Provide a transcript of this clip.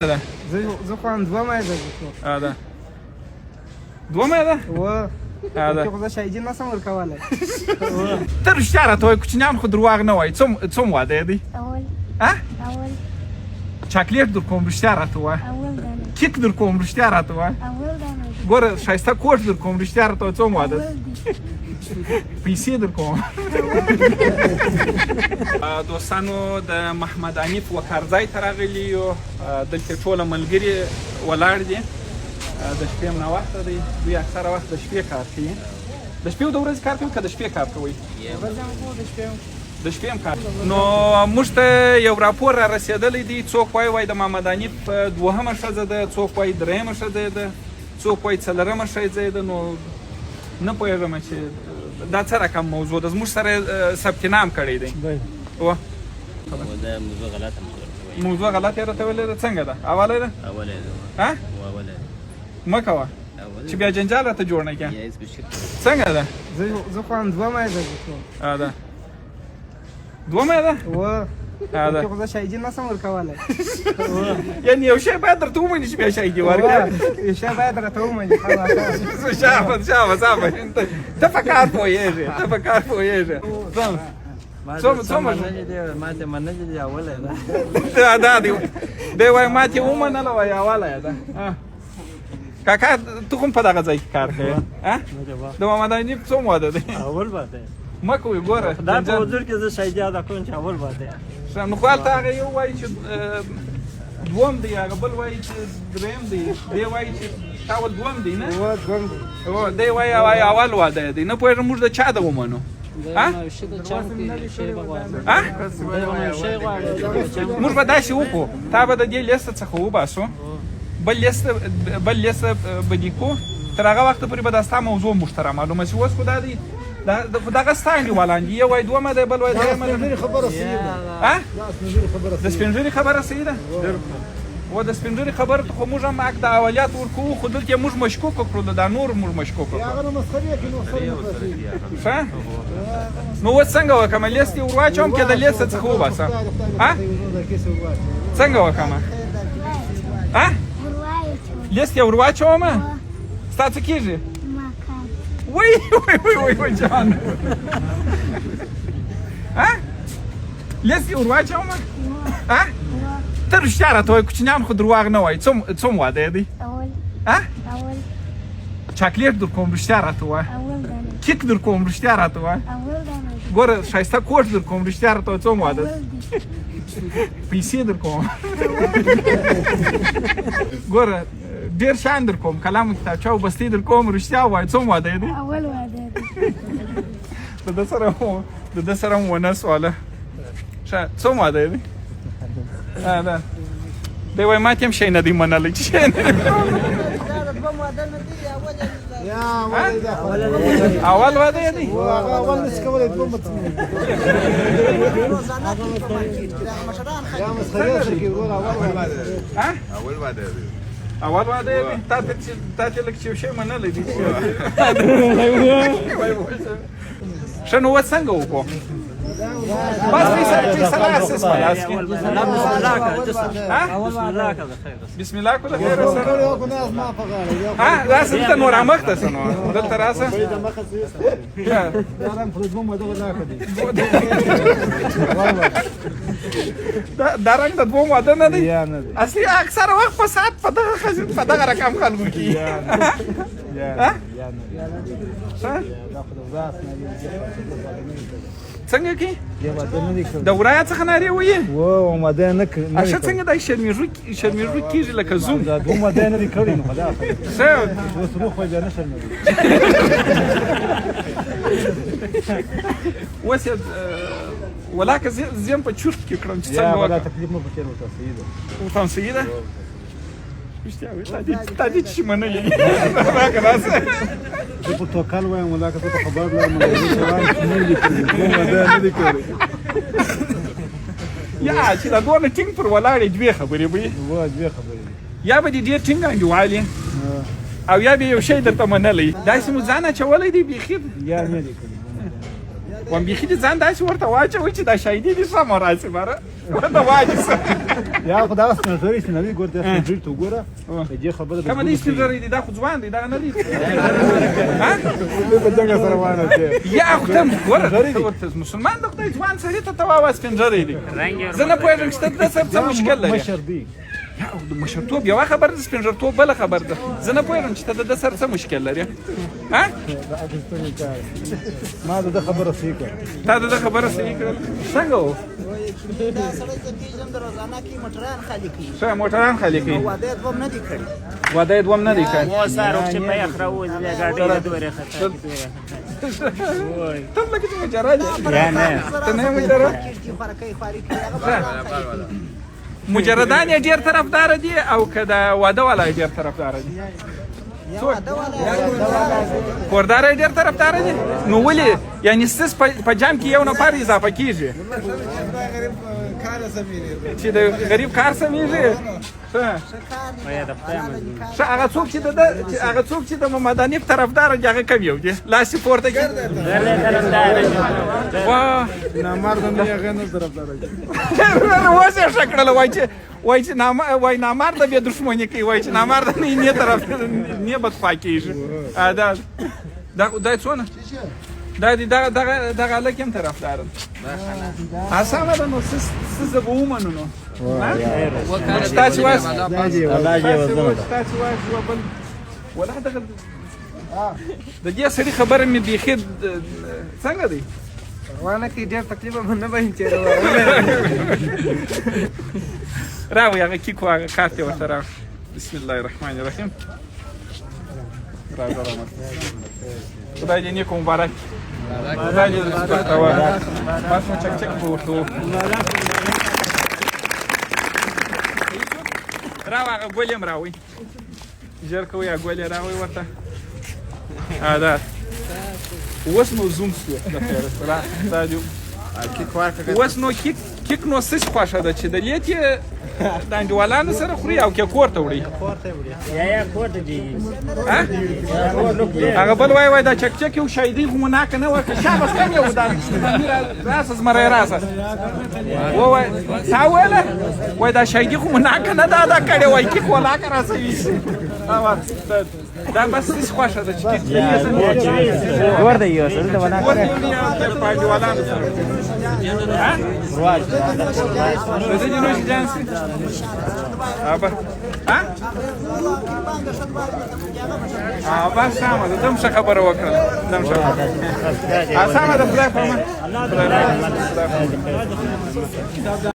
ده؟ زه خو هم دوه مې ده. ده دوه مې ده. و ده خو زه شاهدي نه سم ورکولی. ته رښتیا راته وایې، کوچنیان خو درواغ نه وایي. څوم واده دی؟ اول. ها؟ اول. چاکلیټ در کوم، رښتیا راته وایه. اول دانه. کیک در کوم، رښتیا راته وایه. اول دانه. ګوره ښایسته کوټ در کوم، رښتیا راته وایه. څوم واده؟ اول دی. پیسې در کوم. دوستانو، د محمد حنیف وکارځای ته راغلي یو. دلته ټوله ملګري ولاړ دي. د شپې هم ناوخته دی. دوی اکثره وخت د شپې کار کوي. د شپې او د ورځې کار کوي که د شپې کار کوي؟ د شپې هم کار. نو موږ ته یو راپور را رسېدلی دی. څوک وایي د محمد حنیف دوهمه ښځه ده، څوک وایي درېیمه ښځه ده، څوک وایي څلورمه ښځه ده. نو نه پوهېږم چې دا څه رقم موضوع ده. زموږ سره ثبت نام کړی دی. و دا موضوع غلطه موضوع. موضوع غلطه راته ویلې ده. څنګه ده؟ اوله ده؟ اوله ده. ها؟ اوله. مه کوه چې بیا جنجال راته جوړ نه کړې. څنګه ده؟ زه خو هم دوه مې ده. ده دوه مې ده. و ده خو زه شاهدي نه سم ورکولی. یعنی یو شی باید درته ومني چې بیا شاهدي ورکړې. یو شی باید راته ومني. شابه شابه شابه، ته په کار پوهېږې، ته په کار پوهېږې. څومره ماته منلې دي؟ اوله ده. دا دی، دی وایي ماته ومنله، وایي اوله ده. کاکا، ته هم په دغه ځای کې کار کوې؟ د محمد حنیف څوم واده دی؟ اول واده. مه کوئ ګوره. دا په حضور کې زه شاهدي ادا کوم چې اول واده. نو خو هلته هغه یو وایي چې دوم دی، هغه بل وایي چې دریم دی، دی وایي چې تا ول دوم دی. نه دوم دی. دی وایي اول واده دی. نه پوهېږم موږ د چا ده ومنو. موږ به داسې وکړو، تا به د دې لیسته څخه وباسو، بل لیسته به دې کړو. تر هغه وخته پورې به دا ستا موضوع موږ ته رامعلومه شي. اوس خو دا دی، دغه ستا انډیوالان دي، یو وایي دومه دی، بل وایي درېیمه دی. د سپین ږیري خبره صحیح ده. و د سپین ږیري خبره ته خو موږ هم حق د اولیات ورکوو، خو دلته موږ مشکوک کړو، دا نور موږ مشکوک کړو. ښه نو اوس څنګه وکړم؟ لیست یې ورواچوم که د لیست څخه وباسم؟ څنګه وکړم؟ لیست یې ورواچوم؟ ستا څه کېږي؟ وای وای وای وای وای جان، لیست یې ورواچوم؟ ته رښتیا راته وایې، کوچنیان خو درواغ نه وایي. څوم واده دی؟ اول. اول. چاکلیټ در کوم، رښتیا راته وایه. اول دانه. کیک در کوم، رښتیا راته وایه. اول دانه. ګوره ښایسته کوټ در کوم، رښتیا راته وایه. څوم واده؟ پیسې در کوم. ګوره ډېر شیان در کوم، قلم، کتابچه او بستې در کوم، رښتیا وایه. څوم واده دی؟ اول واده دی. د ده سره هم ونه سواله. ښه څوم واده دی؟ ده دی وایي ماته هم شی نه دی منلی چې شی نه دی. اول واده دی. اول نشي کولی دوه مت. اول واده دی. اول واده دی. تا ته لږ چې یو شی منلی دی. ښه نو اوس څنګه وکړو؟ بس فیصله اساس په لاس کې. بسم الله کړه خیر سره. راسه دلته نور امخته شه، نو دلته راسه. دا رنګ د دوم واده نه دی. اصلي اکثره وخت په ساعت په دغه په دغه رقم خلکو کې. څنګه کې؟ د ورايه څخه نارې وایي؟ و واده نه کړ. ښه څنګه دا شرمېږو کېږي لکه زوم؟ دا دوه واده نه دی کړی نو خدا. ښه اوس روح خو بیا نه شرمېږي. اوس یې ولاکه زه هم په چورت کې کړم چې څنګه وکړم. دا تکلیف مو پکې ورته صحیح ده. ورته صحیح ده؟ رښتیا وایې، تا دې چې منلې راکه راسه. زه په توکل وایم، ولاکه زه په خبر لرم، چې نه دي کړي، دوه واده نه دي کړی. یا چې دا دونه ټینګ پر ولاړې دوې خبرې به وي. دوې خبرې. یا به دې ډېر ټینګ انډیوال او یا به یو شی درته منلی. داسې مو ځان اچولی دی بیخي. یا نه دي کړي. وم بیخي دې ځان داسې ورته واچوي چې دا شاهدي دې سمه راسي باره ورته واچوي. یا خو دا سپین ږیری چې نوي ګور، دا سپین ږیري ته وګوره، د دې خبره کومه دی سپین ږیری دی؟ دا خو ځوان دی، دا نه دی. ها؟ په جنګ سره روانه دی. یا خو ته ګوره، ته ورته مسلمان د خدای ځوان سړي ته ته واوه سپین ږیری دی. زه نه پوهېږم چې ته د سر څه مشکل لرې. مشر دی. یا د مشرتوب یوه خبره ده، سپین ږیرتوب بله خبره ده. زه نه پوهېږم چې ته د ده سر څه مشکل لرې. ها؟ ما د ده خبره صحیح کړه. تا د ده خبره صحیح کړه. څنګه و؟ دا سړی زه پېژنم، د روزانه کې موټران خالي کوي. ښه، موټران خالي کوي. واده یې دوم نه دی کړی. واده یې دوم نه دی کړی. مو سار چې په یخ راووځي، بیا ګاډۍ د دورې خطا کې. ته لکه چې مجرد یې. یا نه. ته نه یې مجرد؟ کښتۍ خوراکۍ خواري کوي، هغه موټران خالي کوي. مجردان یې ډېر طرفدار دي او که د واده والا یې ډېر طرفدار دي؟ یا واده والا کوردار یې ډېر طرفدار دي. نو ولې یعنی سس په جام کې یو نفر اضافه کېږي چې د غریب کار سمېږي؟ ښه، ښه. هغه څوک چې د هغه څوک چې د محمد حنیف طرفدار دي، هغه کم یو دي؟ لاس یې پورته کړي. واه، نامرد نه، هغه نه طرفدار دی. اوس یې ښه کړله. وایي چې وایي چې وایي نامرده بیا دښمني کوي، وایي چې نامرده نه نه طرف نه بدخوا کېږي. دا دا دا څونه دا دی دغه دغه دغه هلک هم طرفدار دی. سمه ده. نو څه زه به ومنو؟ نو تاسې واست، تاسې واست یوه بل ولا دغه د دې سړي خبره مې بیخي څنګه دی؟ روانه کوي، ډېر تکلیف به نه به تېروه. راوی هغه کیک، هغه کارت یې ورته راوړ. بسم الله الرحمن الرحیم. راځه رحمت، خدای دې نیک مبارک، خدای دې بختور. بس نو چک چک به ورته وکړو. راوه هغه ګل یې هم راوی، ژر کوئ، هغه ګل یې راوی ورته. دا اوس نو زوم سو د خیره را دا دې اوس نو کیک نو څه خوښه ده چې د لیت یې د انډیوالانو سره خوري او که کور ته وړي؟ یا کور ته دی. هغه بل وای وای دا چکچک یو شاهدي خو مو ناکه نه ورکړه. شاباس کم یو دا راسه زمری راسه. ووای تا ویله وای دا شاهدي خو مو ناکه نه ده ادا کړې، وای کیک ولاکه راسوي. دا بس څه خوښه ده چې کیک کور ته یو سره ته ولا کور ته وړي او په انډیوالانو سره. ها؟ د دې نوش جان سي ابا. ها؟ ابا سمه ده، دم ښه خبره وکړه، دم ښه خبره. سمه ده، خدای په امان.